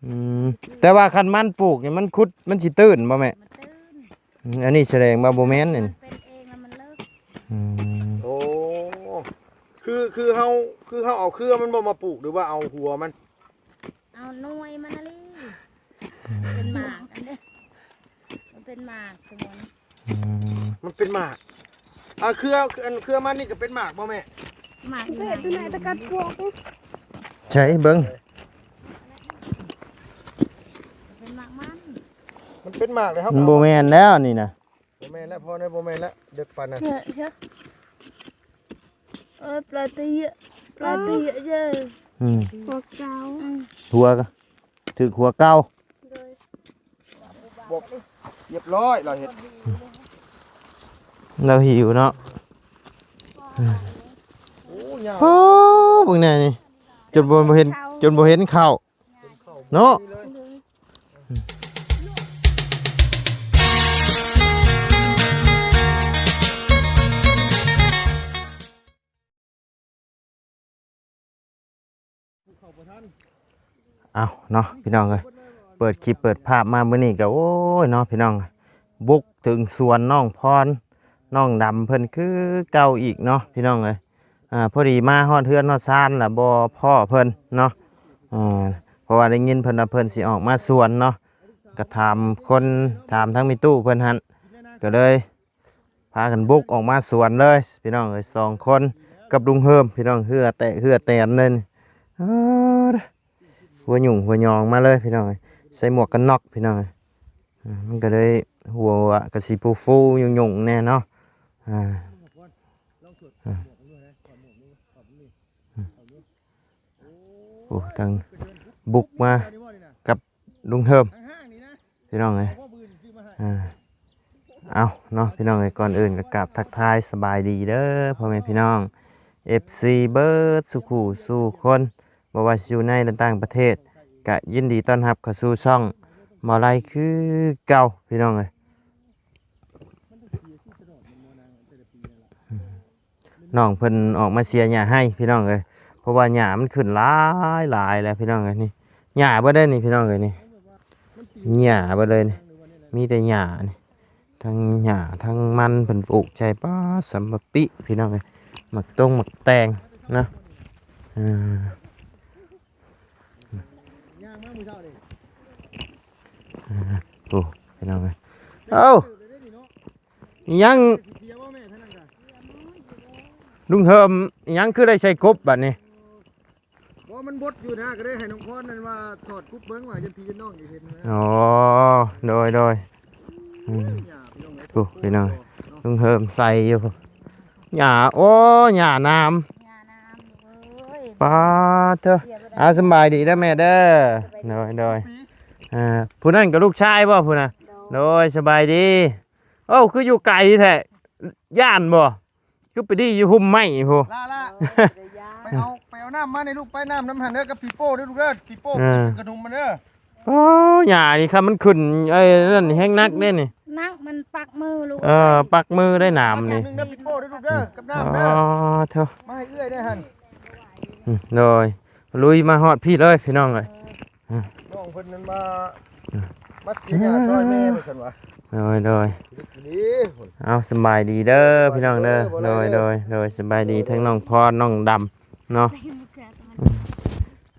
ອືມ ແຕ່ວ່າຄັນມັນປູກນີ້ ມັນຂຸດ ມັນຊິຕື້ນບໍ່ແມ່? ມັນຕື້ນ ອືມ ອັນນີ້ສະແດງວ່າບໍ່ແມ່ນນີ້ ມັນເປັນເອງແລ້ວມັນເລີກ ອືມ ໂອ້ ຄື ຄືເຮົາ ຄືເຮົາເອົາເຄືອມັນບໍ່ມາປູກ ຫຼືວ່າເອົາຫົວມັນ? ເອົາໜ່ວຍມັນຫັ້ນແຫຼະ ເປັນໝາກອັນນີ້ ມັນເປັນໝາກ ສົມມຸດ ອືມ ມັນເປັນໝາກ ອ່າ ເຄືອ ອັນເຄືອມັນນີ້ກໍເປັນໝາກບໍ່ແມ່? ໝາກ ເປັນຕົວໃຫຍ່ ຕະກັດພວກ ໃສເບິ່ງ ເປັນໝາກມັນ ມັນເປັນໝາກເລີຍ ເຮົາ ມັນບໍ່ແມ່ນແລ້ວນີ້ນະ ບໍ່ແມ່ນແລ້ວ ພໍແລ້ວ ບໍ່ແມ່ນແລ້ວ ເດິກປານນັ້ນ ເຊື່ອ ເຊື່ອ ເອີ ປາຕະເຍະ ປາຕະເຍະເດີ້ ອືມ ຫົວເກົ່າ ອືມ ຫົວກໍຖືກຫົວເກົ່າ ໂດຍ ບອກ ຮຽບຮ້ອຍ ລາວເຮັດ ລາວຫິວເນາະ ໂອ້ຍ ໂອ້ ເບິ່ງແດ່ນີ້ ຈົນບໍ່ ບໍ່ເຫັນ ຈົນບໍ່ເຫັນເຂົ້າ ເນາະ ເອົາເນາະ ພີ່ນ້ອງເອີຍ ເປີດຄລິບເປີດພາບມາມື້ນີ້ກໍ ໂອ້ຍເນາະ ພີ່ນ້ອງ ບຸກເຖິງສວນນ້ອງພອນ ນ້ອງດຳເພິ່ນຄືເກົ່າອີກເນາະ ພີ່ນ້ອງເອີຍ. ອ່າ ພໍດີມາຮອດເຮືອນຮອດຊານລະບໍ່ພໍ້ເພິ່ນເນາະ ເພາະວ່າໄດ້ຍິນເພິ່ນວ່າເພິ່ນຊິອອກມາສວນເນາະ ກໍຖາມຄົນ ຖາມທາງແມ່ຕູ້ເພິ່ນຫັ້ນ ກໍເລີຍພາກັນບຸກອອກມາສວນເລີຍ ພີ່ນ້ອງເອີຍ ສອງຄົນກັບລຸງເຮີມ ພີ່ນ້ອງ ເຫື່ອແຕກເຫື່ອແຕນເລີຍນີ້ ເອີ ຫົວຫຍຸ້ງຫົວຫຍອງມາເລີຍ ພີ່ນ້ອງເອີຍ ໃສ່ໝວກກັນນັອກ ພີ່ນ້ອງເອີຍ ມັນກໍເລີຍຫົວກໍຊິຟູໆຫຍຸ້ງໆແດ່ເນາະ ອ່າ ອ່າ ໂອ້ ທັງບຸກມາກັບລຸງເຮີມ ພີ່ນ້ອງເອີຍ ອ່າ ເອົາເນາະ ພີ່ນ້ອງເອີຍ ກ່ອນອື່ນກໍກາບທັກທາຍສະບາຍດີເດີພໍ່ແມ່ພີ່ນ້ອງ ເອັຟຊີ ເບິດສູ່ຄູ່ສູ່ຄົນ ບໍ່ວ່າຊິຢູ່ໃນ ແລະ ຕ່າງປະເທດ ກະຍິນດີຕ້ອນຮັບເຂົ້າສູ່ຊ່ອງໝໍໄລຄືເກົ່າ ພີ່ນ້ອງເອີຍ. ນ້ອງເພິ່ນອອກມາເສຍຫຍ້າໃຫ້ພີ່ນ້ອງເອີຍ ເພາະວ່າຫຍ້າມັນຂຶ້ນຫຼາຍໆແລ້ວພີ່ນ້ອງເອີຍ ນີ້ຫຍ້າເບິດເດ້ນີ້ພີ່ນ້ອງເອີຍ ນີ້ຫຍ້າເບິດເລີຍນີ້ ມີແຕ່ຫຍ້ານີ້ ທັງຫຍ້າທັງມັນເພິ່ນປູກໃສ່ ປາດ ສຳມະປິພີ່ນ້ອງເອີຍ ໝາກຕົງໝາກແຕງເນາະ ເອີ ຍ່າງມາມື້ເຊົ້ານີ້ ໂອ້ ພີ່ນ້ອງເອີຍ ເອົ້າ ອີຫຍັງ ເສຍບໍ່ແມ່ທາງນັ້ນກະ ລຸງເຮີມ ອີຫຍັງຄືໄດ້ໃສ່ກົບບາດນີ້ ບໍ່ ມັນບົດຢູ່ນະ ກໍໄດ້ໃຫ້ນ້ອງພອນນັ້ນວ່າຖອດກຸບເບິ່ງວ່າ ຢ້ານພີ່ຢ້ານນ້ອງຢາກເຫັນນະ ອໍ ໂດຍ ໂດຍ ອືມ ໂອ້ ພີ່ນ້ອງ ລຸງເຮີມໃສ່ຢູ່ ຫຍ້າ ໂອ້ ຫຍ້າໜາມ ຫຍ້າໜາມ ເອີຍ ປາດເທີ ອ່າ ສະບາຍດີເດີແມ່ເດີ ໂດຍ ໂດຍ ອ່າ ຜູ້ນັ້ນກໍລູກຊາຍບໍ່ຜູ້ນະ ໂດຍ ສະບາຍດີ ໂອ້ ຄືຢູ່ໄກແທ້ ຢ້ານບໍ່ ຄືໄປດີຢູ່ຮົ່ມໄມ້ພຸ້ນ ລ້າໆ ໄປເອົາ ໄປເອົານ້ຳມາໃຫ້ລູກ ໄປ ນ້ຳນຳຫັ້ນເດີ ກັບປີໂປ້ເດີລູກເດີ ປີໂປ້ ເອີ ກິນຂະໜົມມັນເດີ ໂອ້ ຫຍ້ານີ້ຄັນມັນຂຶ້ນ ໄອ້ນັ້ນແຮງໜັກເດ້ນີ້ ໜັກ ມັນປັກມືລູກ ເອີ ປັກມືໄດ້ໜາມນີ້ ໜຶ່ງເດີ ປີໂປ້ເດີລູກເດີ ກັບນ້ຳເດີ ອໍ ເທີ ມາໃຫ້ເອື້ອຍໄດ້ຫັ້ນ ອືມ ໂດຍ ລຸຍມາຮອດພີ້ເລີຍພີ່ນ້ອງເອີຍ ນ້ອງເພິ່ນນັ້ນມາ ມາເສຍຫຍ້າຊ່ອຍແມ່ວ່າຊັ້ນວ່າ ໂດຍ ໂດຍ ເອົາ ສະບາຍດີເດີພີ່ນ້ອງເດີ ໂດຍ ໂດຍ ໂດຍ ສະບາຍດີທັງນ້ອງພອນ ນ້ອງດຳເນາະ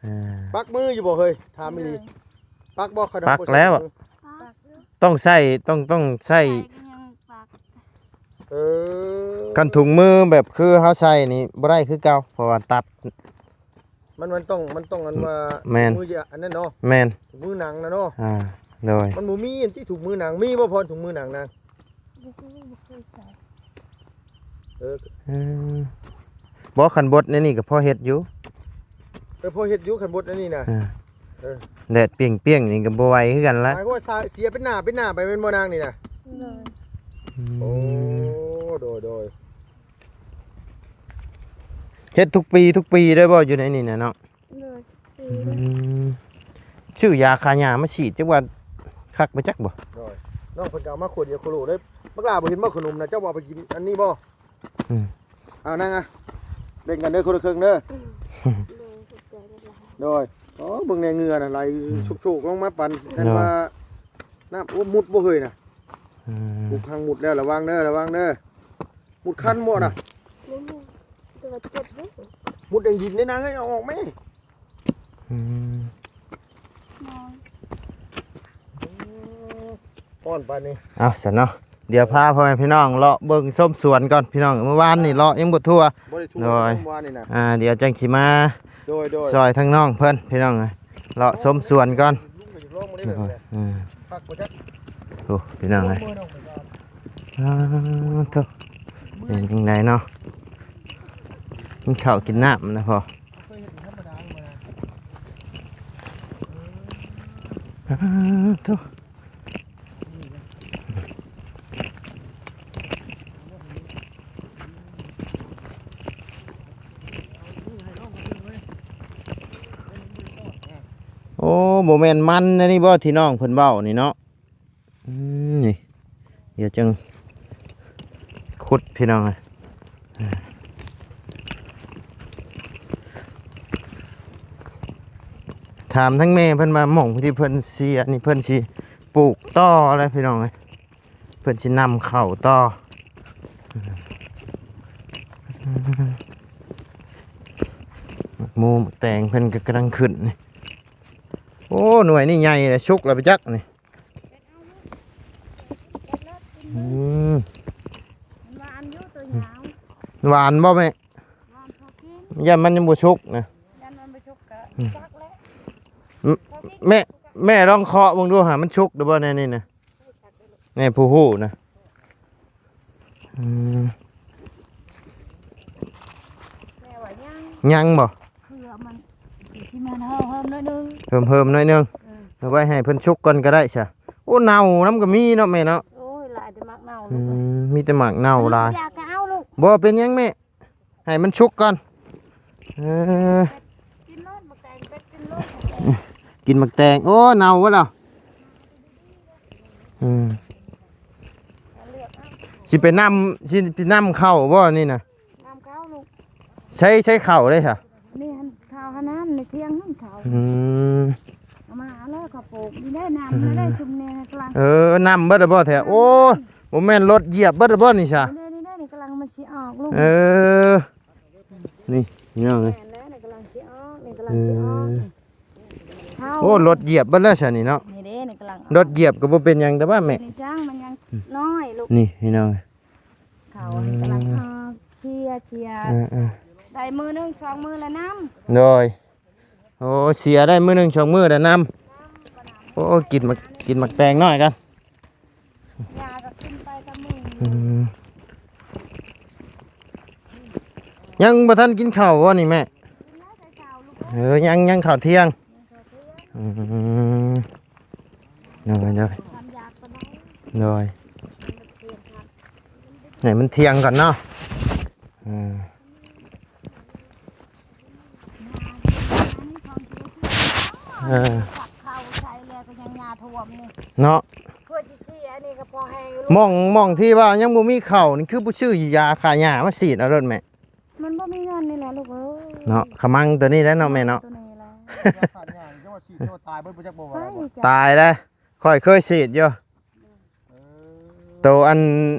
ເອີ ປັກມືຢູ່ບໍ່ເຮີ້ຍ ຖາມອີ່ຫຼີ ປັກບໍ່ ປັກແລ້ວ ຕ້ອງໃຊ້ ຕ້ອງ ຕ້ອງໃຊ້ ເອີ ຄັນຖົງມືແບບຄືເຮົາໃສ່ນີ້ບໍ່ໄດ້ຄືເກົ່າ ເພາະວ່າຕັດ ມັນ ມັນຕ້ອງ ມັນຕ້ອງອັນວ່າ ແມ່ນ ມືອັນນັ້ນເນາະ ແມ່ນ ຖົງມືໜັງນະເນາະ ອ່າ ໂດຍ ມັນບໍ່ມີອັນທີ່ຖົງມືໜັງ ມີບໍ່ພອນຖົງມືໜັງນະ ບໍ່ເຄີຍ ບໍ່ເຄີຍໃສ່ ເອີ ເອີ ບໍ່ ຄັນບົດໃນນີ້ກໍພໍເຮັດຢູ່ ເອີ ພໍເຮັດຢູ່ ຄັນບົດໃນນີ້ນະ ອ່າ ເອີ ແດດປ່ຽງໆນີ້ກໍບໍ່ໄຫວຄືກັນລະ ໝາຍຄວາມວ່າເສຍເປັນໜ້າເປັນໜ້າໄປແມ່ນບໍ່ນາງນີ້ນະ ໂດຍ ອືມ ໂອ້ ໂດຍ ໂດຍ ເຮັດທຸກປີ ທຸກປີເລີຍບໍ່ ຢູ່ໃນນີ້ນະເນາະ ໂດຍ ອືມ ຊື້ຢາຂ້າຫຍ້າມາສີດ ຈັກວ່າຄັກບໍ່ຈັກບໍ່ ໂດຍ ນ້ອງເພິ່ນກໍເອົາມາຂວດດຽວໂຄໂລເລີຍ ບັກຫຼ້າບໍ່ເຫັນບໍ່ຂະໜົມນະ ເຈົ້າບໍ່ເອົາໄປກິນອັນນີ້ບໍ່ ອືມ ເອົານາງອະ ແບ່ງກັນເດີ ຄົນລະເຄິ່ງເດີ ໂດຍ ໂດຍ ອໍ ເບິ່ງແດ່ເຫື່ອນະ ໄຫຼ ອືມ ໂຊກໆລົງມາປານນັ້ນ ໂດຍ ວ່າ ນ້ຳ ໂອ້ ມຸດບໍ່ເຮີ້ຍນະ. ອືມ ປຸກທາງມຸດແລ້ວ ລະວັງເດີ ລະວັງເດີ. ມຸດຄັນບໍ່ນະ? ບໍ່ມຸດ ແຕ່ວ່າເຈັບຢູ່. ມຸດຍັງດິນເດ້ນາງເອີຍ ເອົາອອກແມ້. ອືມ ຮ້ອນປານນີ້. ເອົາຊັ້ນເນາະ ດຽວພາພໍ່ແມ່ພີ່ນ້ອງເລາະເບິ່ງຊົມສວນກ່ອນພີ່ນ້ອງ. ມື້ວານນີ້ເລາະຍັງບໍ່ທົ່ວ ບໍ່ໄດ້ທົ່ວ ໂດຍ ເມື່ອວານນີ້ນະ. ອ່າ ດຽວຈັ່ງຊິມາ ໂດຍໆ ຊ່ອຍທາງນ້ອງເພິ່ນພີ່ນ້ອງເອີຍ ເລາະຊົມສວນກ່ອນ. ລຸງກໍຢາກລອງມາໄດ້ ໂດຍ ເລີຍ ເອີ ຄັກບໍ່ຈັກ. ໂອ້ ພີ່ນ້ອງເອີຍ ລອງເບິ່ງກ່ອນ. ອ້າໂທ້ ເປັນຈັ່ງໃດເນາະ ກິນເຂົ້າກິນນ້ຳນະພໍ່. ເຄີຍເຫັນທຳມະດາຢູ່ນະ. ອ້າໂທ້ ໂອ້ ບໍ່ແມ່ນມັນອັນນີ້ບໍ່ ທີ່ນ້ອງເພິ່ນເວົ້ານີ້ເນາະ? ອືມ ນີ້ ດຽວຈັ່ງຂຸດພີ່ນ້ອງເອີຍ. ຖາມທາງແມ່ເພິ່ນວ່າ ໝ່ອງທີ່ເພິ່ນເສຍນີ້ ເພິ່ນຊິປູກຕໍ່ແຫຼະພີ່ນ້ອງເອີຍ ເພິ່ນຊິນຳເຂົ້າຕໍ່. ໝາກໂມໝາກແຕງເພິ່ນກໍກຳລັງຂຶ້ນນີ້. ໂອ້ ໜ່ວຍນີ້ໃຫຍ່ແລ້ວ ສຸກແລ້ວໄປຈັກນີ້. ອືມ ມັນຫວານຢູ່ ໂຕຍາວ ຫວານບໍ່ແມ່? ຫວານພໍກິນ ຢ້ານມັນຍັງບໍ່ສຸກນະ. ຢ້ານມັນບໍ່ສຸກກໍ ອືມ ຈັກແຫຼະ. ແມ່ ແມ່ລອງເຄາະເບິ່ງດູຫາ ມັນສຸກຫຼືບໍ່ແນວນີ້ນະ. ແມ່ຜູ້ຮູ້ນະ. ອືມ ແມ່ວ່າຍັງ ຍັງບໍ່? ເຄືອມັນຊິມາເພີ່ມໜ້ອຍໜຶ່ງ ເພີ່ມໆໜ້ອຍໜຶ່ງ. ເອີ ເອົາໄວ້ໃຫ້ເພິ່ນສຸກກ່ອນກໍໄດ້ຊະ. ໂອ້ ເນົ່ານຳກໍມີເນາະແມ່ເນາະ. ໂອ້ຍ ຫຼາຍແຕ່ໝາກເນົ່າ. ອືມ ມີແຕ່ໝາກເນົ່າຫຼາຍ. ຢາກກໍເອົາລູກ ບໍ່ເປັນຫຍັງແມ່ ໃຫ້ມັນສຸກກ່ອນ. ເອີ ກິນໂລດໝາກແຕງ ເປັດກິນໂລດໝາກແຕງ ກິນໝາກແຕງ. ໂອ້ ເນົ່າເບິດແລ້ວ. ອືມ ຊິໄປນຳ ຊິໄປນຳເຂົ້າບໍ່ນີ້ນະ? ນຳເຂົ້າລູກ. ໃຊ້ ໃຊ້ເຂົ້າເດ້ຊະ? ນີ້ຫັ້ນເຂົ້າຫັ້ນນັ້ນ ໃນທຽງຫັ້ນເຂົ້າ. ອືມ ເອົາມາເອົາແລ້ວ ເຂົ້າໂພກນີ້ໄດ້ນຳ ອືມ ແລ້ວໄດ້ຊຸມນີ້ໃນກະລັງ. ເອີ ນຳເບິດແລ້ວບໍ່ແທ້? ໂອ້ຍ ບໍ່ແມ່ນລົດຢຽບເບິດແລ້ວບໍ່ນີ້ຊະ? ນີ້ ນີ້ ນີ້ ກຳລັງມັນຊິອອກລູກ. ເອີ ນີ້ພີ່ນ້ອງເອີຍ ແມ່ນແລ້ວ ນີ້ກຳລັງຊິອອກ ນີ້ກຳລັງຊິອອກ. ເອີ ໂອ້ ລົດຢຽບເບິດແລ້ວຊະນີ້ເນາະ. ນີ້ເດ້ ນີ້ກຳລັງອອກ ລົດຢຽບກໍບໍ່ເປັນຫຍັງ ແຕ່ວ່າແມ່ ນີ້ຈ້າງມັນຍັງ ອືມ ນ້ອຍລູກ. ນີ້ພີ່ນ້ອງ ເຂົາ ອືມ ກຳລັງອອກ ເສຍ ເສຍ. ເອີໆ ໄດ້ມື້ໜຶ່ງສອງມື້ລະນຳ. ໂດຍ ໂອ້ ເສຍໄດ້ມື້ໜຶ່ງສອງມື້ລະນຳ. ໂອ້ ກິນໝາກ ກິນໝາກແຕງໜ້ອຍກັນ. ຢາກໍຂຶ້ນໄປຕະມື. ອືມ ຍັງບໍ່ທັນກິນເຂົ້າບໍ່ນີ້ແມ່? ກິນແລ້ວແຕ່ເຊົ້າລູກເອີຍ. ເອີ ຍັງ ຍັງເຂົ້າທ່ຽງ. ອືມ ໂດຍ ໂດຍ ໂດຍ ໃຫ້ມັນທ່ຽງກ່ອນເນາະ. ເອີ ເອີ ເຂົ້າໃສ່ແລ້ວກໍຍັງຫຍ້າຖ້ວມນີ້ເນາະ. ເພື່ອຊິເສຍນີ້ກໍພໍແຮງຢູ່. ໝ່ອງ ໝ່ອງທີ່ວ່າຍັງບໍ່ມີເຂົ້ານີ້ ຄືບໍ່ຊື້ຢາຂ້າຫຍ້າມາສີດເອົາໂລດແມ່? ມັນບໍ່ມີເງິນນີ້ແຫຼະລູກເອີຍ. ເນາະ ຂະມັງຕົວນີ້ແຫຼະເນາະແມ່ເນາະ. ຕົວນີ້ແຫຼະ. ຢາຂ້າຫຍ້ານີ້ ເຈົ້າວ່າສີດ ເຈົ້າວ່າຕາຍເບິດບໍ່ຈັກບໍ່ວ່າ. ຕາຍແລ້ວ ຂ້ອຍເຄີຍສີດຢູ່. ເອີ ໂຕອັນ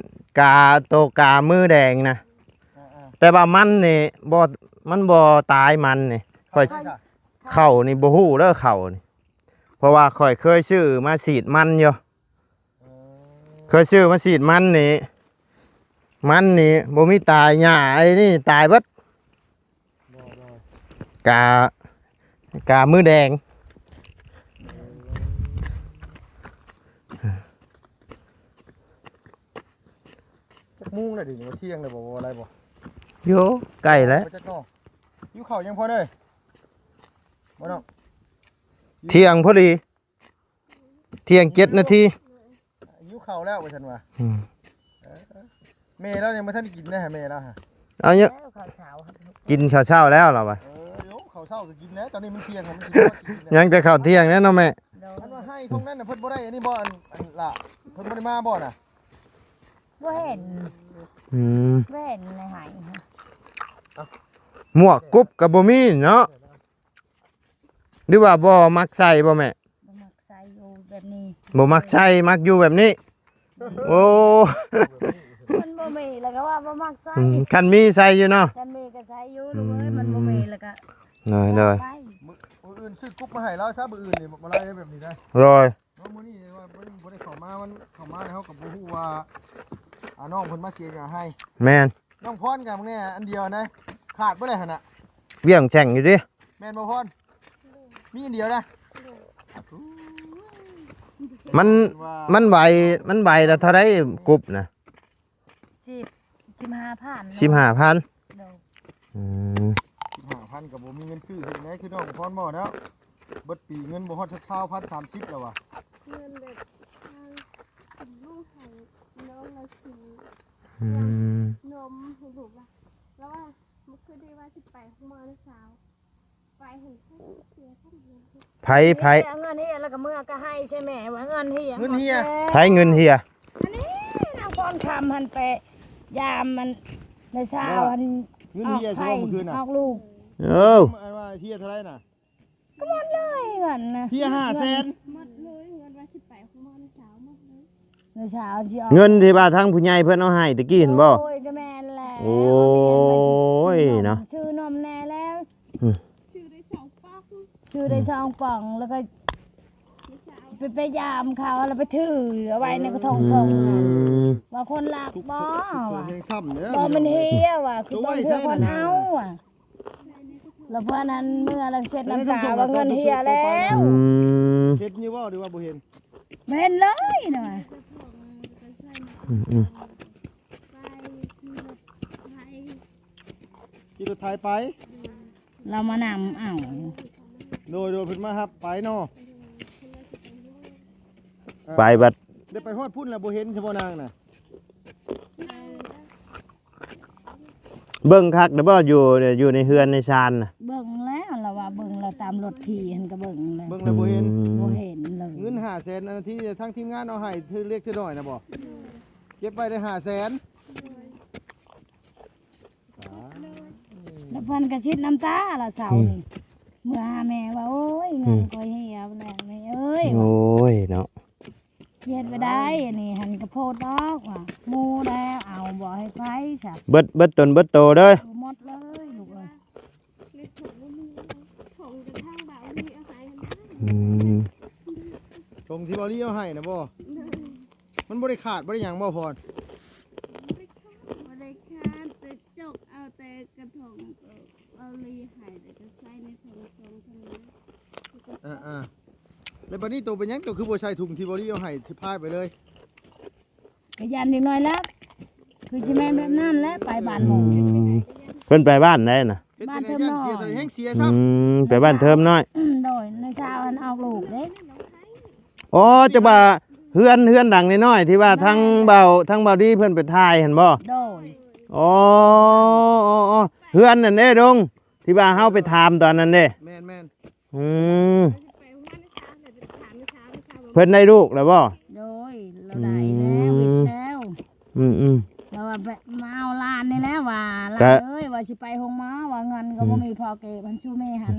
ກາ ໂຕກາມືແດງນະ. ເອີໆ ແຕ່ວ່າມັນນີ້ບໍ່ ມັນບໍ່ຕາຍມັນນີ້. ຂ້ອຍ ເຂົ້ານີ້ບໍ່ຮູ້ເດີ ເຂົ້ານີ້ ເພາະວ່າຂ້ອຍເຄີຍຊື້ມາສີດມັນຢູ່. ເອີ ເຄີຍຊື້ມາສີດມັນນີ້ ມັນນີ້ບໍ່ມີຕາຍ ຫຍ້າໄອ້ນີ້ຕາຍເບິດ. ບໍ່ ບໍ່ ກາ ກາມືແດງ. ຈັກໂມງແລ້ວ ດຽວນີ້ວ່າທ່ຽງແລ້ວບໍ່ ວ່າໄດ້ບໍ່? ໂຢ ໃກ້ແລ້ວ. ບໍ່ຈັກເນາະ. ຫິວເຂົ້າຍັງພໍເດີ ບໍ່ນ້ອງ? ທ່ຽງພໍດີ. ທ່ຽງເຈັດນາທີ. ຫິວເຂົ້າແລ້ວວ່າຊັ້ນວ່າ. ອືມ ເອີ ແມ່ລາວຍັງບໍ່ທັນໄດ້ກິນເດ້ ແມ່ລາວຫະ. ເອົາ ກິນເຂົ້າເຊົ້າແລ້ວລາວວ່າ. ເອີ ໂຢ ເຂົ້າເຊົ້າກໍກິນແລ້ວ ຕອນນີ້ມັນທ່ຽງ ມັນຊິກິນແລ້ວ. ຍັງແຕ່ເຂົ້າທ່ຽງແລ້ວເນາະແມ່. ໂດຍ ຄັນວ່າໄຮ່ທົ່ງນັ້ນນະ ເພິ່ນບໍ່ໄດ້ອັນນີ້ບໍ່ ອັນ ອັນລະ ເພິ່ນບໍ່ໄດ້ມາບໍ່ນະ? ບໍ່ເຫັນ. ອືມ ບໍ່ເຫັນໃນໄຮ່. ໝວກກຸບກໍບໍ່ມີເນາະ. ຫຼືວ່າບໍ່ມັກໃສ່ບໍ່ແມ່? ບໍ່ມັກໃສ່ ຢູ່ແບບນີ້ ບໍ່ມັກໃສ່ ມັກຢູ່ແບບນີ້. ໂອ້ ມັນບໍ່ມີ ແລ້ວກໍວ່າບໍ່ມັກໃສ່. ອືມ ຄັນມີໃສ່ຢູ່ເນາະ ຄັນມີກໍໃສ່ຢູ່. ອືມ ລູກເອີຍ ມັນບໍ່ມີ ແລ້ວກໍ ໂດຍ ໂດຍ ໄປ ມື້ ມື້ອື່ນຊື້ກຸບມາໃຫ້ລາວຊະ ມື້ອື່ນນີ້ບໍ່ໄດ້ແບບນີ້ໄດ໋. ໂດຍ ເນາະ ມື້ນີ້ວ່າບໍ່ ບໍ່ໄດ້ເຂົ້າມາ ມັນເຂົ້າມາແລ້ວ ເຮົາກໍບໍ່ຮູ້ວ່າ ອ່າ ນ້ອງເພິ່ນມາເສຍຫຍັງໃຫ້. ແມ່ນ ນ້ອງພອນກັບແນ່ອັນດຽວນະ ຂາດບໍ່ໄດ້ຫັ້ນນະ ວຽງແຂ່ງຢູ່ຕິ. ແມ່ນບໍ່ພອນ? ມີອັນດຽວນະ. ມັນ ມັນໃບ ມັນໃບລະເທົ່າໃດ ກຸບນະ? ສິບ ສິບຫ້າພັນ ສິບຫ້າພັນ. ໂດຍ ອືມ ສິບຫ້າພັນກໍບໍ່ມີເງິນຊື້ເຮັດໃດ ຄືນ້ອງພອນເວົ້າແລ້ວ ເບິດປີເງິນບໍ່ຮອດຈັກຊາວພັນ ສາມສິບແລ້ວວ່າ ເງິນແບບ ອືມ ນ້ອງລາວຊື້ ອືມ ນົມໃຫ້ລູກລະ ລາວວ່າ ມື້ຄືນນີ້ວ່າຊິໄປໂຮງໝໍນະສາວ ໄປຫັ້ນ ເສຍເງິນ ໃຜ ໃຜ ເອົາເງິນເຮຍ ແລ້ວກໍເມືອກໍໃຫ້ໃສ່ແມ່ວ່າເງິນເຮຍ ເງິນເຮຍ ໃຜເງິນເຮຍ? ອັນນີ້ນາງພອນຄຳຫັ້ນໄປຢາມມັນ ໃນເຊົ້າຫັ້ນ ເງິນເຮຍໃຊ່ບໍ່ມື້ຄືນນະ? ອອກໄຂ່ອອກລູກ ເອີ ອັນວ່າເຮຍເທົ່າໃດນະ? ກໍໝົດເລີຍເງິນນະ ເຮຍຫ້າແສນ ໝົດເລີຍ ເງິນວ່າຊິໄປໂຮງໝໍນະສາວ ໝົດເລີຍ. ເງິນທີ່ວ່າທາງຜູ້ໃຫຍ່ເພິ່ນເອົາໃຫ້ຕະກີ້ຫັ້ນບໍ່? ໂອ້ຍ ກໍແມ່ນແຫຼະ ໂອ້ຍເນາະ ຊື້ນົມແດ່ແລ້ວ ອືມ ຊື້ໄດ້ສອງປ່ອງ ຊື້ໄດ້ສອງປ່ອງ ແລ້ວກໍໄປ ໄປຢາມເຂົາ ແລ້ວໄປຖືເອົາໄວ້ໃນກະທົງສົ່ງ ອືມ ວ່າຄົນລັກບໍ່ ວ່າ ບໍ່ແມ່ນເຮຍວ່າ ຄືບໍ່ເຊື່ອຄົນເອົາວ່າ ແລ້ວເພິ່ນນັ້ນເມືອແລ້ວເຊັດນ້ຳຕາວ່າເງິນເຮຍແລ້ວ ອືມ ເຫັນຢູ່ບໍ່ ຫຼືວ່າບໍ່ເຫັນ? ບໍ່ເຫັນເລີຍນະ ອືມ ອືມ ຂີ່ລົດໄຖໄປ ລາວມານຳເອົາ ໂດຍ ໂດຍ ເພິ່ນມາຮັບໄປເນາະ ໄປບັດ ໄດ້ໄປຮອດພຸ້ນແລ້ວບໍ່ເຫັນຊະບໍ່ນາງນະ? ເບິ່ງຄັກແລ້ວບໍ່ ຢູ່ ຢູ່ໃນເຮືອນໃນຊານນະ? ເບິ່ງແລ້ວ ລາວວ່າເບິ່ງແລ້ວ ຕາມລົດຂີ່ຫັ້ນກໍເບິ່ງແລ້ວ ເບິ່ງແລ້ວບໍ່ເຫັນ ອືມ ບໍ່ເຫັນເລີຍ ເງິນຫ້າແສນ ອັນທີ່ທາງທີມງານເອົາໃຫ້ເທື່ອເລັກເທື່ອນ້ອຍນະບໍ່? ເກັບໄວ້ໄດ້ຫ້າແສນ ແລ້ວເພິ່ນກໍຊິດນ້ຳຕາລະເຊົ້ານີ້ ອືມ ເມືອຫາແມ່ວ່າ ໂອ້ຍ ເງິນ ອືມ ຂ້ອຍເຮຍແລ້ວແມ່ເອີຍ ໂອ້ຍເນາະ ເຮັດບໍ່ໄດ້ ອັນນີ້ຫັ້ນກໍໂພດອອກວ່າ ໝູ່ແລ້ວເອົາບໍ່ໃຫ້ໃຜຊະ ເບິດ ເບິດຕົນເບິດໂຕເດີ ໝົດເລີຍລູກເອີຍ ໃນຖົງມັນມີ ຖົງກະທາງບ່າວລີເອົາໃຫ້ຫັ້ນນະ ອືມ ຖົງທີ່ບ່າວລີເອົາໃຫ້ນະບໍ່? ມັນບໍ່ໄດ້ຂາດບໍ່ໄດ້ຫຍັງບໍ່ພອນ? ບໍ່ໄດ້ຂາດ ແຕ່ຈົກເອົາແຕ່ກະຖົງ ເອົາລີໃຫ້ ແລ້ວກໍໃສ່ໃນຖົງສອງຖົງນີ້ ອ່າໆ ແລ້ວບັດນີ້ໂຕເປັນຫຍັງ ໂຕຄືບໍ່ໃສ່ຖົງທີ່ບ່າວລີເອົາໃຫ້ ທີ່ພາຍໄປເລີຍ? ກໍຢ້ານເດັກນ້ອຍແລ້ວ ຄືຊິແມ່ນແບບນັ້ນແຫຼະ ໄປບ້ານໝູ່ ອືມ ເພິ່ນໄປບ້ານໃດນະ? ບ້ານເທີມນ້ອຍ ເສຍ ແຮງເສຍຊ້ຳ ອືມ ໄປບ້ານເທີມນ້ອຍ ອືມ ໂດຍ ໃນຊາວອັນອອກລູກເດ້ ອໍ ຈະວ່າເຮືອນ ເຮືອນຫຼັງນ້ອຍໆ ທີ່ວ່າທາງບ່າວ ທາງບ່າວດີເພິ່ນໄປຖ່າຍຫັ້ນບໍ່? ໂດຍ ອໍ ເຮືອນນັ້ນເດ້ດົງ ທີ່ວ່າເຮົາໄປຖາມຕອນນັ້ນເດ້ ແມ່ນໆ ອືມ ເພິ່ນໄດ້ລູກແລ້ວບໍ່? ໂດຍ ລາວໄດ້ແລ້ວ ອືມ ເຮັດແລ້ວ ອືມໆ ລາວວ່າມາເອົາຫຼານນີ້ແຫຼະວ່າ ຫຼານເອີຍ ວ່າຊິໄປໂຮງໝໍ ວ່າເງິນກໍບໍ່ມີ ອືມ ພໍເກັບ ຫັ້ນ ຊູແມ່ຫັ້ນ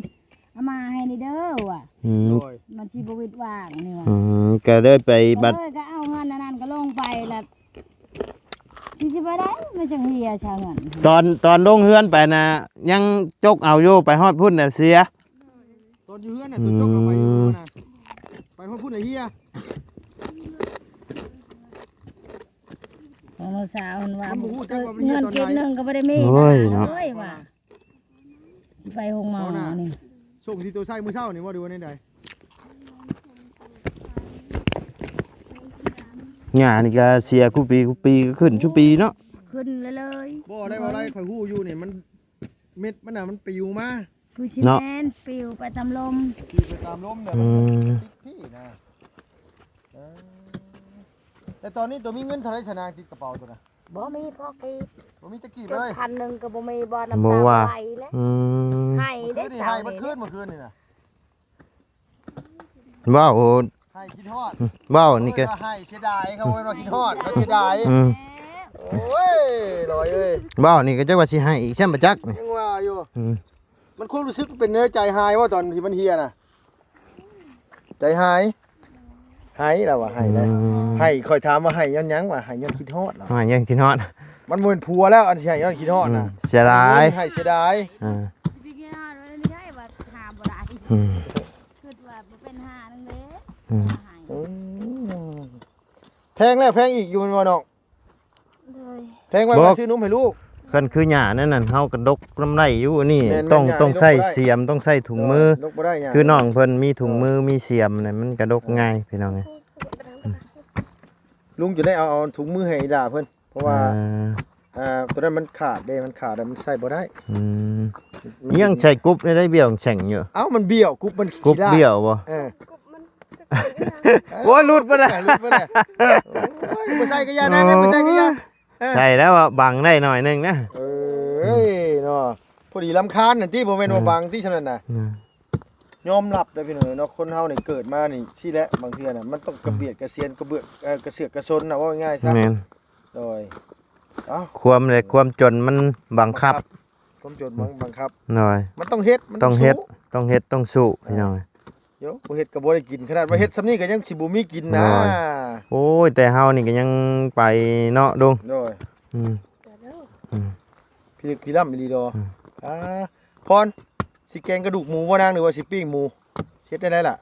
ເອົາມາໃຫ້ນີ້ເດີວ່າ ອືມ ໂດຍ ມັນຊິບໍ່ວິດຫວ່າງນີ້ວ່າ ອືມ ກໍເລີຍໄປບັດ ເອີ ກໍເອົາເງິນອັນນັ້ນກໍລົງໄປລະ ຊິ ຊິໄປໄດ້ ມັນຈັ່ງເຮຍຊະເງິນ ຕອນ ຕອນລົງເຮືອນໄປນະ ຍັງຈົກເອົາຢູ່ ໄປຮອດພຸ້ນນະເສຍ ຕອນຢູ່ເຮືອນນະ ອືມ ຕົວຈົກເອົາໄປຢູ່ນະ ໄປຮອດພຸ້ນລະເຮຍ ຂອງນ້ອງສາວຫັ້ນວ່າ ມັນບໍ່ຮູ້ຈັກວ່າມັນເຮຍຕອນໃດ ເງິນກີບໜຶ່ງກໍບໍ່ໄດ້ມີ ໂອ້ຍເນາະ ເອີຍວ່າ ຊິໄປໂຮງໝໍນີ້ ສົ່ງທີ່ໂຕໃຊ້ມື້ເຊົ້ານີ້ບໍ່ ຫຼືວ່າແນວໃດ? ຫຍ້ານີ້ກໍເສຍຄູ່ປີ ຄູ່ປີ ກໍຂຶ້ນຊຸປີເນາະ ຂຶ້ນເລື້ອຍໆ ບໍ່ໄດ້ວ່າໄດ້ ຂ້ອຍຮູ້ຢູ່ນີ້ ມັນ ເມັດມັນນະ ມັນປິວມາ ຄືຊິ ເນາະ ແມ່ນປິວໄປຕາມລົມ ປິວໄປຕາມລົມນະ ອືມ ມັນຕິດພີ້ນະ ເອີ ແຕ່ຕອນນີ້ໂຕມີເງິນເທົ່າໃດຊະນາງ ຕິດກະເປົາໂຕນະ? ບໍ່ມີພໍກີບ ບໍ່ມີຈັກກີບເລີຍ ພັນໜຶ່ງກໍບໍ່ມີ ບໍ່ ນ້ຳຕາໄຫຼແລ້ວ ອືມ ໄຫ້ເດ້ ເຊົ້ານີ້ ເມື່ອຄືນ ເມື່ອຄືນນີ້ນະ ເວົ້າ ໄຫ້ຄິດຮອດ ເວົ້ານີ້ກໍ ເອີ້ນວ່າໄຫ້ເສຍດາຍ ເຂົາເອີ້ນວ່າຄິດຮອດ ເຂົາເສຍດາຍ ອືມ ໂອ້ຍ ລອຍເອີຍ ເວົ້ານີ້ກໍຈັກວ່າຊິໄຫ້ອີກຊ້ຳບໍ່ຈັກນີ້ ຍັງວ່າຢູ່ ອືມ ມັນຄວາມຮູ້ສຶກເປັນແນວໃຈຫາຍບໍ່ ຕອນທີ່ມັນເຮຍນະ? ໃຈຫາຍ ໄຫ້ລາວວ່າໄຫ້ນະ. ອືມ ໄຫ້ ຂ້ອຍຖາມວ່າໄຫ້ຍ້ອນຫຍັງ ວ່າໄຫ້ຍ້ອນຄິດຮອດລາວ. ໄຫ້ຍ້ອນຄິດຮອດ. ມັນບໍ່ແມ່ນຜົວແລ້ວ ອັນທີ່ໄຫ້ຍ້ອນຄິດຮອດນະ. ອືມ ເສຍດາຍ ໄຫ້ເສຍດາຍ. ອ່າ ຊິໄປກິນຫາໄດ້ວ່າຫາບໍ່ໄດ້. ອືມ ຄິດວ່າບໍ່ເປັນຫານຳເດ້. ອືມ ຫາໄຫ້. ອືມ ແພງແລ້ວແພງອີກຢູ່ແມ່ນບໍ່ນ້ອງ? ໂດຍ ແພງໄວ້ ບໍ່ ໄວ້ຊື້ນົມໃຫ້ລູກ. ຄັນຄືຫຍ້ານັ້ນນັ້ນ ເຮົາກະດົກນຳໄດ້ຢູ່. ອັນນີ້ ແມ່ນ ຕ້ອງ ຫຍ້າ ຕ້ອງໃຊ້ ນີ້ດົກບໍ່ໄດ້ ສຽມ ຕ້ອງໃຊ້ຖົງມື. ໂດຍ ດົກບໍ່ໄດ້ຫຍ້າ. ຄືນ້ອງເພິ່ນມີຖົງມື ໂດຍ ມີສຽມນີ້ ມັນກະດົກງ່າຍພີ່ນ້ອງເອີຍ. ລຸງຈະໄດ້ເອົາ ເອົາຖົງມືໃຫ້ອີ່ຫຼ້າເພິ່ນ ເພາະວ່າ ອ່າ ອ່າ ໂຕນັ້ນມັນຂາດເດ້ ມັນຂາດແລ້ວມັນໃຊ້ບໍ່ໄດ້. ອືມ ຍັງໃສ່ກຸບໄດ້ ບ້ຽວແສງຢູ່. ເອົ້າ ມັນບ້ຽວ ກຸບມັນ ກຸບບ້ຽວບໍ່? ເອີ ໂອ້ຍ ຫຼຸດບໍ່ໄດ້ ຫຼຸດບໍ່ໄດ້. ໂອ້ຍ ບໍ່ໃສ່ກະຢ່ານະ ບໍ່ໃສ່ກະຢ່າ. ເອີ ໃສ່ແລ້ວບັງໄດ້ໜ້ອຍໜຶ່ງນະ. ເອີຍເນາະ ພໍດີລຳຄານນັ້ນຕິ ບໍ່ແມ່ນວ່າບັງຕິ ສ່ຳນັ້ນນະ. ຍອມຮັບເດີພີ່ນ້ອງເນາະ ຄົນເຮົານີ້ເກີດມານີ້ຊີ້ແຫຼະ ບາງເທື່ອນະ ມັນຕ້ອງກະບຽດກະສຽນ ກະເບືອກ ເອີ ກະເຊືອກກະສົນນະ ເວົ້າງ່າຍໆຊະ. ແມ່ນ ໂດຍ ເອົ້າ ຄວາມແລະຄວາມຈົນມັນບັງຄັບ. ຄວາມຈົນບັງ ບັງຄັບ. ໂດຍ ມັນຕ້ອງເຮັດ ມັນຕ້ອງເຮັດ ຕ້ອງເຮັດ ຕ້ອງສູ້ພີ່ນ້ອງ. ໂຍ ບໍ່ເຮັດກະບໍ່ໄດ້ກິນ ຂະໜາດວ່າເຮັດຊ່ຳນີ້ກະຍັງຊິບໍ່ມີກິນນະ. ໂດຍ ໂອ້ຍ ແຕ່ເຮົານີ້ກະຍັງໄປເນາະລຸງ. ໂດຍ ອືມ ອືມ ພິລຶກພິລ່ຳອີ່ຫຼີດອກ. ອືມ ອ່າ ພອນ ຊິແກງກະດູກໝູບໍ່ນາງ ຫຼືວ່າຊິປີ້ງໝູ ເຮັດແນວໃດລະ?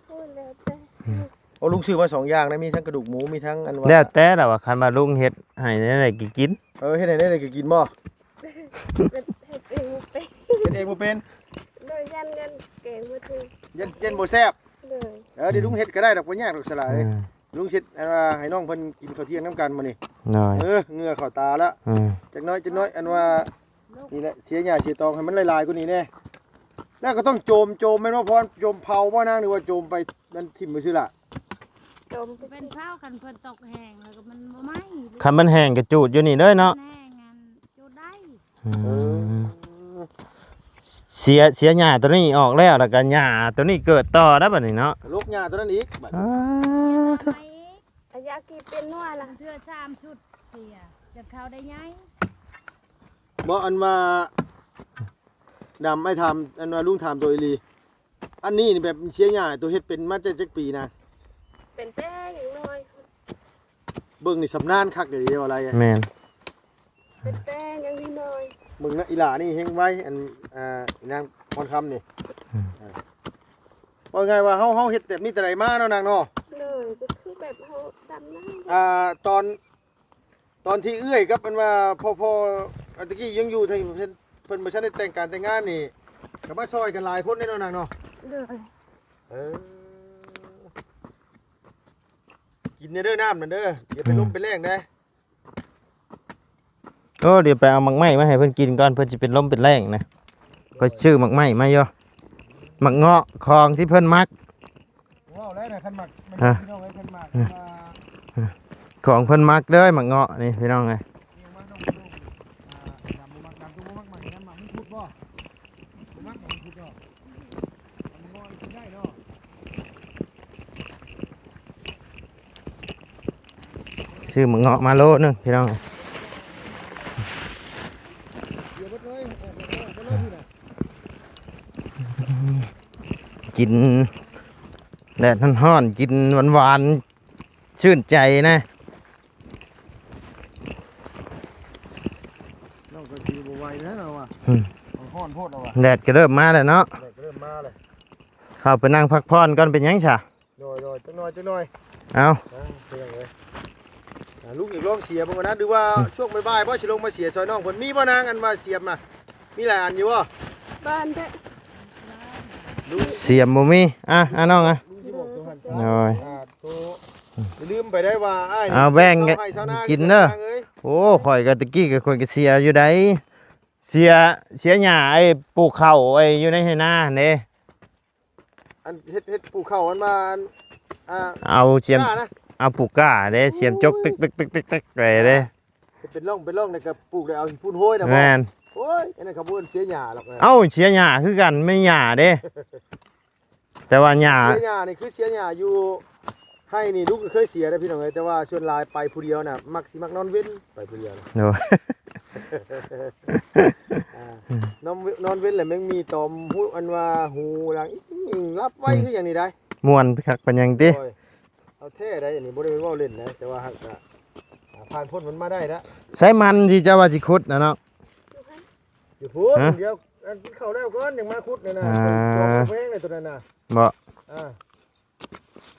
ໂອ້ ແລ້ວແຕ່. ອືມ ໂອ້ ລຸງຊື້ມາສອງຢ່າງນະ ມີທັງກະດູກໝູ ມີທັງອັນວ່າ ແລ້ວແຕ່ລະວ່າ ຄັນວ່າລຸງເຮັດໃຫ້ແນວໃດກະກິນ. ເອີ ເຮັດໃຫ້ແນວໃດກະກິນບໍ່? ເຮັດ ເຮັດເອງບໍ່ເປັນ ເຮັດເອງບໍ່ເປັນ. ໂດຍ ຢ້ານ ຢ້ານແກງບໍ່ຖືກ ຢ້ານ ຢ້ານບໍ່ແຊບ. ໂດຍ ເອີ ດຽວລຸງເຮັດກະໄດ້ດອກ ບໍ່ຍາກດອກສະຫຼາຍ. ອືມ ລຸງເຮັດ ອັນວ່າໃຫ້ນ້ອງເພິ່ນກິນເຂົ້າທ່ຽງນຳກັນມື້ນີ້. ໂດຍ ເອີ ເຫື່ອເຂົ້າຕາລະ. ອືມ ຈັກໜ້ອຍ ຈັກໜ້ອຍ ອັນວ່າ ນີ້ແຫຼະ ເສຍຫຍ້າເສຍຕອງໃຫ້ມັນຫຼາຍໆກວ່ານີ້ແດ່. ແລ້ວກະຕ້ອງໂຈມ ໂຈມແມ່ນບໍ່ພອນ? ໂຈມເຜົາບໍ່ນາງ ຫຼືວ່າໂຈມໄປ ມັນຖິ້ມໄປຊື່ລະ? ໂຈມ ເປັນເຜົາ ຄັນເພິ່ນຕົກແຫ້ງແລ້ວກະມັນບໍ່ໄໝ້. ຄັນມັນແຫ້ງກະຈູດຢູ່ນີ້ເດີເນາະ. ແຫ້ງຫັ້ນຈູດໄດ້. ອືມ ເອີ ເສຍ ເສຍຫຍ້າໂຕນີ້ອອກແລ້ວ ແລ້ວກະຫຍ້າໂຕນີ້ເກີດຕໍ່ໄດ້ບາດນີ້ເນາະ. ລົກຫຍ້າໂຕນັ້ນອີກບາດນີ້. ອາ ອາ ຢາກກິນເປັນໜ່ວຍລະ ເທື່ອສາມຊຸດເສຍ ຈົນເຂົາໄດ້ໃຫຍ່. ບໍ່ ອັນວ່າ ດຳ ອ້າຍຖາມ ອັນວ່າລຸງຖາມໂຕອີ່ຫຼີ ອັນນີ້ນີ້ແບບເສຍຫຍ້າ ໂຕເຮັດເປັນມາແຕ່ຈັກປີນະ? ເປັນແຕ່ຍັງນ້ອຍ ເບິ່ງນີ້ຊຳນານຄັກອີ່ຫຼີວ່າໄລ. ແມ່ນ ເປັນແຕ່ຍັງນ້ອຍ. ເບິ່ງນະ ອີ່ຫຼ້ານີ້ແຮງໄວ ອັນ ອ່າ ນາງພອນຄຳນີ້. ອືມ ເວົ້າງ່າຍວ່າເຮົາ ເຮົາເຮັດແບບນີ້ແຕ່ໃດມາເນາະນາງເນາະ. ໂດຍ ກະຄືແບບເຮົາດຳນາ. ອ່າ ຕອນ ຕອນທີ່ເອື້ອຍກັບອັນວ່າພໍ່ ພໍ່ ອັນຕະກີ້ຍັງຢູ່ ເພິ່ນ ເພິ່ນບໍ່ທັນໄດ້ແຕ່ງການແຕ່ງງານນີ້ ກະມາຊ່ອຍກັນຫຼາຍຄົນເດ້ເນາະນາງເນາະ. ໂດຍ ເອີ ກິນແດ່ເດີນ້ຳນັ້ນເດີ ຢ່າເປັນລົມເປັນແລ້ງເດ້. ໂອ້ ດຽວໄປເອົາໝາກໄມ້ມາໃຫ້ເພິ່ນກິນກ່ອນ ເພິ່ນຊິເປັນລົມເປັນແລ້ງນະ. ຂ້ອຍຊື້ໝາກໄມ້ມາຢູ່ ໝາກເງາະ ຂອງທີ່ເພິ່ນມັກ. ເວົ້າແລ້ວນະ ຄັນໝາກ ພີ່ນ້ອງເອີຍ ຄັນໝາກ ຂອງເພິ່ນມັກເດີ ໝາກເງາະນີ້ພີ່ນ້ອງເອີຍ. ຊື້ໝາກເງາະມາໂລໜຶ່ງພີ່ນ້ອງ ກິນແດດຮ້ອນໆ ກິນຫວານໆ ຊື່ນໃຈນະ. ນ້ອງກະຊິບໍ່ໄຫວແລ້ວລາວວ່າ. ອືມ ຮ້ອນໂພດລາວວ່າ. ແດດກະເລີ່ມມາແລ້ວເນາະ ແດດກະເລີ່ມມາແລ້ວ. ເຂົ້າໄປນັ່ງພັກຜ່ອນກ່ອນ ເປັນຫຍັງຊະ? ໂດຍໆ ຈັກໜ້ອຍ ຈັກໜ້ອຍ. ເອົ້າ ອ່າ ພີ່ນ້ອງເອີຍ ອ່າ ລຸງຢາກລອງເສຍເບິ່ງກ່ອນນະ ຫຼືວ່າ ອືມ ຊ່ວງບ່າຍໆ ບໍ່ ຊິລົງມາເສຍຊ່ອຍນ້ອງເພິ່ນ ມີບໍ່ນາງ ອັນວ່າສຽມນະ ມີຫຼາຍອັນຢູ່ບໍ່? ບ້ານເດ້ ສຽມບໍ່ມີ. ອ່ະ ອ່ະ ນ້ອງ ອ່ະ ລຸງຊິບອກໂຕຫັ້ນ ໂດຍ ອ່າ ໂຕ ຢ່າລືມໄປໄດ້ວ່າອ້າຍ ເອົາແບ່ງ ຊາວໄຮ່ຊາວນາ ກິນເດີ. ໂອ້ ຂ້ອຍກະຕະກີ້ກະຂ້ອຍກະເສຍຢູ່ໃດ ເສຍ ເສຍຫຍ້າໄອ້ປູກເຂົ້າໄອ້ຢູ່ໃນໄຮ່ນາຫັ້ນເດ້. ອັນເຮັດ ເຮັດປູກເຂົ້າອັນວ່າ ອັນ ອ່າ ເອົາສຽມ ເອົາປູກກ້າເດ້ ສຽມຈົກຕຶກໆໆໆໄປເດ້. ເຮັດເປັນຮ່ອງເປັນຮ່ອງ ແລ້ວກະປູກ ແລ້ວເອົາຂີ້ຝຸ່ນໂຮຍນະ. ແມ່ນ ໂອ້ຍ ອັນນັ້ນເຂົາບໍ່ເອີ້ນເສຍຫຍ້າດອກ. ເອົ້າ ເສຍຫຍ້າຄືກັນ ແມ່ນຫຍ້າເດ້ ແຕ່ວ່າຫຍ້າ ເສຍຫຍ້ານີ້ຄືເສຍຫຍ້າຢູ່ ໄຮ່ນີ້ລຸງກະເຄີຍເສຍເດ້ພີ່ນ້ອງເອີຍ ແຕ່ວ່າສ່ວນຫຼາຍໄປຜູ້ດຽວນະ ມັກຊິມັກນອນເວັນ ໄປຜູ້ດຽວນະ. ໂດຍ ອ່າ ນອນເວັນ ນອນເວັນແລ້ວແມ່ງມີຕອມຫູ ອັນວ່າຫູຫຼັງອີ່ງໆ ຫຼັບໄວຄືຫຍັງນີ້ໄດ໋. ມ່ວນຄັກປານຫຍັງຕິ? ໂອ້ຍ ເອົາແທ້ໄດ໋ ອັນນີ້ບໍ່ໄດ້ເວົ້າເລ່ນນະ ແຕ່ວ່າຫາກກະ ອ່າ ຜ່ານພົ້ນມັນມາໄດ້ລະ. ໃຊ້ມັນທີ່ເຈົ້າວ່າຊິຂຸດນະເນາະ? ຢູ່ພຸ້ນ ຮະ? ດຽວ ອັນກິນເຂົ້າແລ້ວກ່ອນ ຈັ່ງມາຂຸດນີ້ນະ. ອ່າ ຈອງແພງເລີຍໂຕນັ້ນນະ. ບໍ່? ອ່າ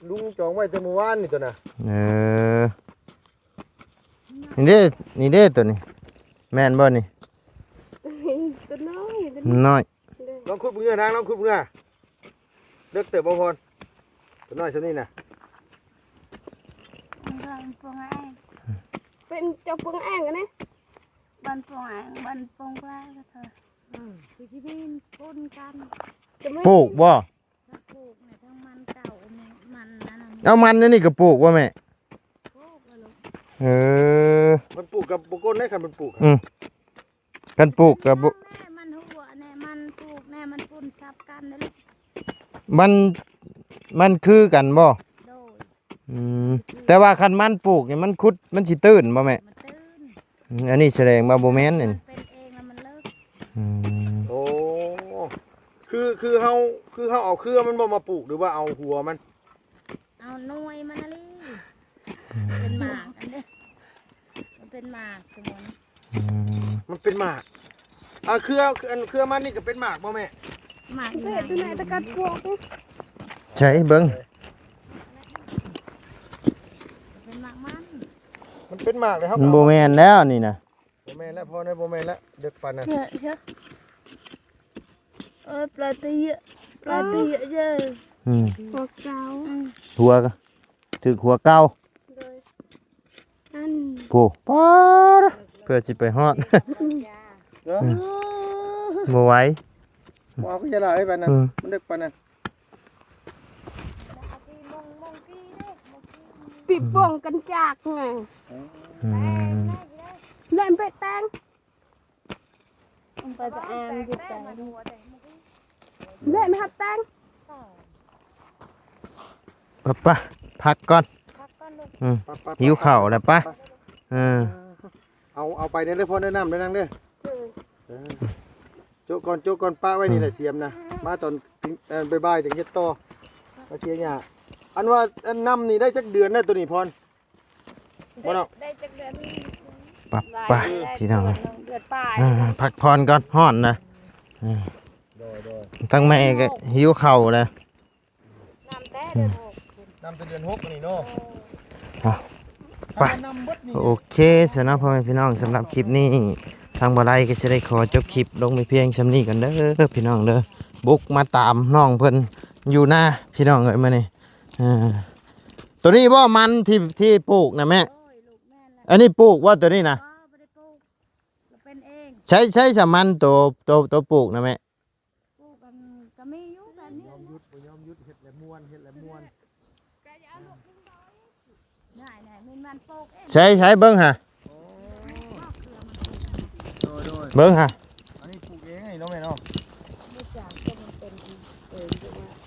ລຸງຈອງໄວ້ແຕ່ມື້ວານນີ້ໂຕນະ. ເອີ ນີ້ເດ້ ນີ້ເດ້ໂຕນີ້ ແມ່ນບໍ່ນີ້? ໂຕນ້ອຍ ໂຕນ້ອຍ ນ້ອຍ. ລອງຂຸດເບິ່ງເດີນາງ ລອງຂຸດເບິ່ງນາ. ເລິກເຕີບບໍ່ພອນ? ໂຕນ້ອຍສ່ຳນີ້ນະ. ເປັນເຈົ້າປຶງແອງກັນນະ. ບ້ານປອງແອງ ບ້ານປອງປາກະເທີ. ອືມ ຄືຊິເປັນຄົນກັນ. ປູກບໍ່? ທັງປູກນະ ທັງມັນເກົ່າ ມັນອັນນັ້ນ. ເອົາ ມັນອັນນີ້ກະປູກບໍ່ແມ່? ປູກແລ້ວລູກ. ເອີ ມັນປູກກະບໍ່ກົນເດ້ ຄັນມັນປູກ. ອືມ ຄັນປູກກະບໍ່ ມັນຫົວແນ່ ມັນປູກແນ່ ມັນປຸນສັບກັນເດ້ລູກ. ມັນ ມັນຄືກັນບໍ່? ໂດຍ. ອືມ ແຕ່ວ່າຄັນມັນປູກນີ້ມັນຂຸດ ມັນຊິຕື້ນບໍ່ແມ່? ມັນຕື້ນ. ອືມ ອັນນີ້ສະແດງວ່າບໍ່ແມ່ນອັນນີ້. ມັນເປັນເອງແລ້ວມັນເລີກ. ອືມ ໂອ້ ຄື ຄືເຮົາ ຄືເຮົາເອົາເຄືອມັນບໍ່ມາປູກ ຫຼືວ່າເອົາຫົວມັນ? ເອົາໜ່ວຍມັນຫັ້ນແຫຼະ. ອືມ ເປັນໝາກອັນເດ້ ມັນເປັນໝາກສົມມຸດ. ອືມ ມັນເປັນໝາກ. ອ່າ ເຄືອ ອັນເຄືອມັນນີ້ກະເປັນໝາກບໍ່ແມ່? ໝາກຢູ່ໃນ ແຕ່ແມ່ຕະກັດພວກ ໃສເບິ່ງ. ເປັນໝາກມັນ ມັນເປັນໝາກເດ້ ມັນບໍ່ແມ່ນແລ້ວນີ້ນະ. ບໍ່ແມ່ນແລ້ວ ພໍ່ເອີຍ ບໍ່ແມ່ນແລ້ວ ເດິກປານນັ້ນ. ເຊື່ອ ເຊື່ອ ເອີ ປາຕະເຍະ ປາຕະເຍະເດີ້. ອືມ ຫົວເກົ່າ ອືມ ຫົວກະຖືກຫົວເກົ່າ. ໂດຍ ອັນ ໂອ້ ປາດ ເພື່ອຊິໄປຮອດ ເອີ ບໍ່ໄຫວ ບໍ່ເອົາກະຢ່າຫຼາຍປານນັ້ນ. ອືມ ມັນເດິກປານນັ້ນ. ປີບປ່ອງກັນຈາກນະ. ອືມ ແລ່ນໄປແຕ່ງ ໄປຕະອານຢູ່ໃສ ແລ່ນໄປຮັບແຕ່ງ. ປະ ປະ ພັກກ່ອນ ພັກກ່ອນລູກ. ອືມ ຫິວເຂົ້າແລ້ວ ປະ ເອີ ເອົາ ເອົາໄປແດ່ເດີ ພໍ່ເດີ ນ້ຳເດີນາງເດີ. ໂຈະກ່ອນ ໂຈະກ່ອນ ປະໄວ້ນີ້ແຫຼະ ສຽມນະ ມາຕອນ ເອີ ບ່າຍໆ ຈັ່ງເຮັດຕໍ່ ມາເສຍຫຍ້າ. ອັນວ່າ ອັນນ້ຳນີ້ໄດ້ຈັກເດືອນແລ້ວໂຕນີ້ພອນ? ບໍ່ເນາະ ໄດ້ຈັກເດືອນ? ປະ ປະ ພີ່ນ້ອງ ເດືອນປາຍ ເອີ ພັກຜ່ອນກ່ອນ ຮ້ອນນະ. ເອີ ໂດຍ ໂດຍ ທັງແມ່ກະຫິວເຂົ້າແລ້ວ. ນ້ຳແຕ່ເດືອນຫົກ ນ້ຳແຕ່ເດືອນຫົກອັນນີ້ເນາະ. ເອົາ ໄປ ໂອເຄ ຊັ້ນເນາະ ພໍ່ແມ່ພີ່ນ້ອງ ສຳລັບຄລິບນີ້ ທາງບ່າວໄລກະຊິໄດ້ຂໍຈົບຄລິບລົງໄປພຽງສ່ຳນີ້ກ່ອນເດີ ພີ່ນ້ອງເດີ. ບຸກມາຕາມນ້ອງເພິ່ນຢູ່ນາ ພີ່ນ້ອງເອີຍ ມື້ນີ້. ເອີ ໂຕນີ້ບໍ່ມັນທີ່ ທີ່ປູກນະແມ່? ໂດຍ ລູກ ແມ່ນແລ້ວ. ອັນນີ້ປູກບໍ່ໂຕນີ້ນະ? ບໍ່ ບໍ່ໄດ້ປູກ ມັນເປັນເອງ. ໃຊ້ ໃຊ້ສະມັນໂຕ ໂຕ ໂຕປູກນະແມ່? ປູກ ອັນ ກະມີຢູ່ແບບນີ້ ບໍ່ຍອມຢຸດ ບໍ່ຍອມຢຸດ ເຮັດແລ້ວມ່ວນ ເຮັດແລ້ວມ່ວນ. ໄດ້ ໄດ້ ແມ່ນມັນປູກເອງ. ໃຊ້ ໃຊ້ເບິ່ງຫາ ໂດຍ ໂດຍ ເບິ່ງຫາ ອັນນີ້ປູກເອງນີ້ເນາະແມ່ເນາະ.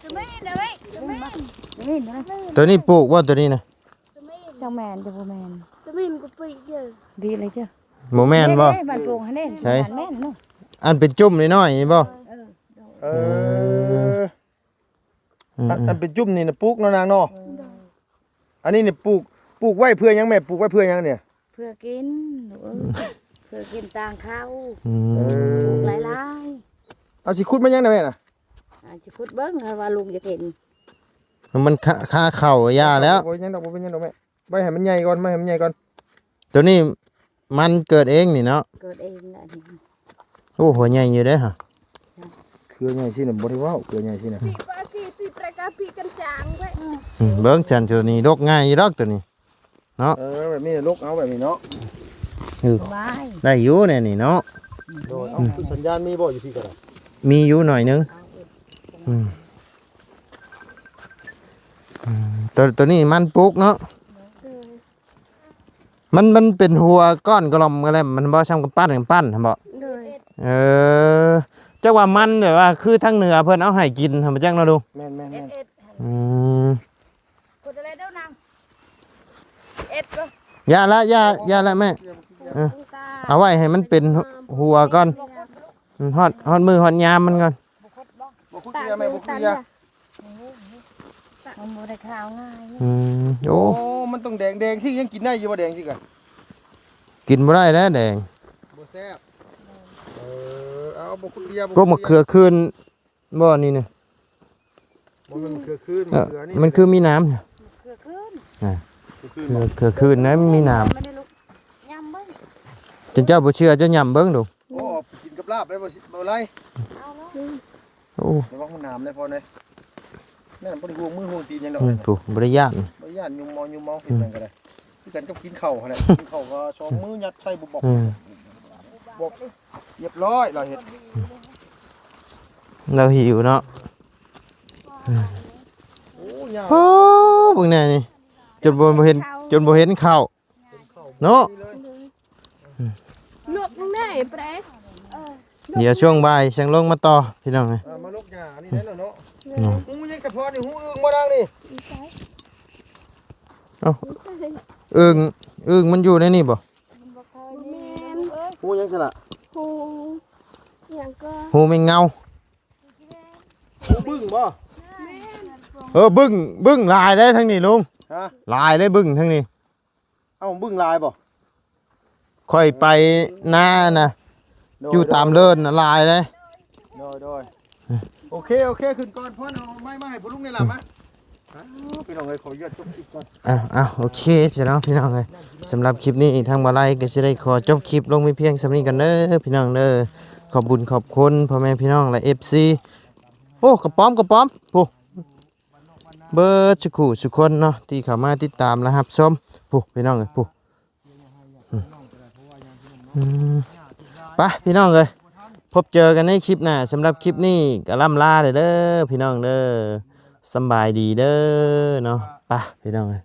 ຈະມີເດີ ຈະມີ ຈະມີເດີ. ໂຕນີ້ປູກບໍ່ໂຕນີ້ນະ? ຈັກແມ່ນ ຈັກບໍ່ແມ່ນ ຕະມິນກະປິເດີ ດີເລີຍເຈົ້າ. ບໍ່ແມ່ນບໍ່? ເດ້ ບ້ານໂປ່ງຫັ້ນເດ້ ໃສ? ແມ່ນເນາະ ອັນເປັນຈຸ້ມນ້ອຍໆນີ້ບໍ່? ເອີ ເອີ ເອີ ອັນ ອັນເປັນຈຸ້ມນີ້ນະປູກເນາະນາງເນາະ. ເອີ ອັນນີ້ນີ້ປູກ ປູກໄວ້ເພື່ອຫຍັງແມ່? ປູກໄວ້ເພື່ອຫຍັງນີ້? ເພື່ອກິນລູກເອີຍ ເພື່ອກິນຕາງເຂົ້າ. ອືມ ເອີ ປູກຫຼາຍໆ. ເອົາ ຊິຂຸດມາຫຍັງນະແມ່ນະ? ອາ ຊິຂຸດເບິ່ງ ຄັນວ່າລຸງຢາກເຫັນ. ມັນຄາ ຄາເຂົ້າຢ່າແລ້ວ. ບໍ່ເປັນຫຍັງດອກ ບໍ່ເປັນຫຍັງດອກແມ່. ໄວ້ໃຫ້ມັນໃຫຍ່ກ່ອນ ໄວ້ໃຫ້ມັນໃຫຍ່ກ່ອນ. ໂຕນີ້ມັນເກີດເອງນີ້ເນາະ? ເກີດເອງແຫຼະ. ໂອ້ ຫົວໃຫຍ່ຢູ່ເດ້ຫະ. ເຄືອໃຫຍ່ຊີ້ນະ ບໍ່ໄດ້ເວົ້າ ເຄືອໃຫຍ່ຊີ້ນະ. ປີກວ່າຊິ ປີກແປກະ ປີກກັນຈາງເວີຍ. ອືມ ເບິ່ງຊັ້ນ ໂຕນີ້ດົກງ່າຍຢູ່ດອກໂຕນີ້ເນາະ. ເອີ ແບບນີ້ດົກເອົາແບບນີ້ເນາະ. ເອີ ສະບາຍ ໄດ້ຢູ່ແນວນີ້ເນາະ. ໂດຍ ເອົາ ອືມ ຄືສັນຍານມີບໍ່ຢູ່ພີ້ກະໄດ້? ມີຢູ່ໜ້ອຍໜຶ່ງ. ເອົາ ອືມ ອືມ ໂຕ ໂຕນີ້ມັນປູກເນາະ. ໂດຍ ມັນ ມັນເປັນຫົວກ້ອນກະຫຼອມກະແຫຼມ ມັນບໍ່ ຊ່ຳກຳປັ້ນກຳປັ້ນຫັ້ນບໍ່? ໂດຍ ເອີ ຈັກວ່າມັນແບບວ່າຄືທາງເໜືອເພິ່ນເອົາໃຫ້ກິນຫັ້ນບໍ່ຈັກເນາະລຸງ. ແມ່ນໆໆ ອືມ ກົດໄດ້ເດີນາງ ເອັດບໍ່? ຢ່າລະ ຢ່າ ຢ່າລະແມ່. ເອີ ເອົາໄວ້ໃຫ້ມັນເປັນຫົວກ່ອນ. ອືມ ຮອດ ຮອດມື້ຮອດຍາມມັນກ່ອນ. ບໍ່ຂຸດບໍ່? ບໍ່ຂຸດເທື່ອແມ່ ບໍ່ຂຸດເທື່ອ. ຕາ ມັນບໍ່ໄດ້ຂາວງ່າຍ. ອືມ ໂອ້ ໂອ້ ມັນຕ້ອງແດງ ແດງຊິຍັງກິນໄດ້ຢູ່ບໍ່ ແດງຊິກະ? ກິນບໍ່ໄດ້ແລ້ວແດງ ບໍ່ແຊບ. ເອີ ເອົາ ບໍ່ຄຸດເບຍ ບໍ່ ກໍມະເຂືອຄືນບໍ່ນີ້ນະ? ບໍ່ແມ່ນມະເຂືອຄືນ ມະເຂືອນີ້ ມັນຄືມີໜາມ ເຂືອຄືນ ອ່າ ເຂືອຄືນ ເຂືອ ເຂືອຄືນນະ ມີໜາມ ມັນໄດ້ລູກ ຍຳເບິ່ງ ເຈົ້າ ເຈົ້າບໍ່ເຊື່ອ ເຈົ້າຍຳເບິ່ງດູ. ໂອ້ ກິນກັບລາບໄດ້ບໍ່ ບໍ່ໄລ? ເອົາເລີຍ ໂອ້ ລະວັງມັນໜາມເດ້ພໍ່ເດ້. ນັ້ນບໍ່ໄດ້ຫ່ວງມືຫ່ວງຕີນຫຍັງດອກ ອືມ ຜູ້ ບໍ່ໄດ້ຢ້ານ ບໍ່ໄດ້ຢ້ານ ຍຸມເມົາ ຍຸມເມົາ ເຮັດຫຍັງກໍໄດ້ ຄືກັນກັບກິນເຂົ້າຫັ້ນແຫຼະ. ກິນເຂົ້າກໍສອງມື້ຍັດໃສ່ບຸບບັບ ເອີ ບົບ ຮຽບຮ້ອຍ ລາວເຮັດ ລາວຫິວເນາະ. ໂອ້ຍາວ ໂອ້ ເບິ່ງແດ່ນີ້ ຈົນບໍ່ ບໍ່ເຫັນ ຈົນບໍ່ເຫັນເຂົ້າເນາະ. ລູກແມ່ໄປ ດຽວຊ່ວງບ່າຍຈັ່ງລົງມາຕໍ່ ພີ່ນ້ອງເອີຍ. ເອີ ມາລູກຫຍ້ານີ້ແຫຼະເນາະ. ອືມ ຫູຍັງສະເພາະນີ້ ຫູອຶ່ງບໍ່ນາງນີ້? ເອົ້າ ອຶ່ງ ອຶ່ງມັນຢູ່ໃນນີ້ບໍ່? ບໍ່ແມ່ນ ຫູຫຍັງຊັ້ນລະ? ຫູຫຍັງກໍ ຫູແມງເງົາ ຫູບຶ້ງບໍ່? ແມ່ນ ເອີ ບຶ້ງ ບຶ້ງຫຼາຍເດ້ທາງນີ້ລຸງ. ຮະ? ຫຼາຍເດ້ບຶ້ງທາງນີ້. ເອົ້າ ບຶ້ງຫຼາຍບໍ່? ຂ້ອຍໄປນານະ ໂດຍ ຢູ່ຕາມເລີນນະ ໂດຍ ຫຼາຍເດ້. ໂດຍ ໂດຍ ໂອເຄ ໂອເຄ ຂຶ້ນກ່ອນ ພອນ ເອົາໄມ້ມາໃຫ້ພໍ່ລຸງແດ່ລະ ມາ. ອ້າວ ພີ່ນ້ອງເອີຍ ຂໍອະນຸຍາດຈົບຄລິບກ່ອນ. ອ້າວ ໂອເຄ ຊະເນາະ ພີ່ນ້ອງເອີຍ ສຳລັບຄລິບນີ້ທາງບ່າວໄລກໍຊິໄດ້ຂໍຈົບຄລິບລົງໄວ້ພຽງສ່ຳນີ້ກ່ອນເດີ ພີ່ນ້ອງເດີ. ຂອບບຸນຂອບຄຸນພໍ່ແມ່ພີ່ນ້ອງ ແລະ ເອັຟຊີ ໂອ້ ກະປອມ ກະປອມ ຜູ້ ເບິດສຸຂູສຸຄົນເນາະ ທີ່ເຂົ້າມາຕິດຕາມ ແລະ ຮັບຊົມ ຜູ້ ພີ່ນ້ອງເອີຍ ຜູ້ ອືມ ອືມ ໄປ ພີ່ນ້ອງເອີຍ ພົບເຈີກັນໃນຄລິບໜ້າ. ສຳລັບຄລິບນີ້ກໍລ່ຳລາເດີ ພີ່ນ້ອງເດີ ສຳບາຍດີເດີເນາະ. ໄປ ພີ່ນ້ອງເອີຍ.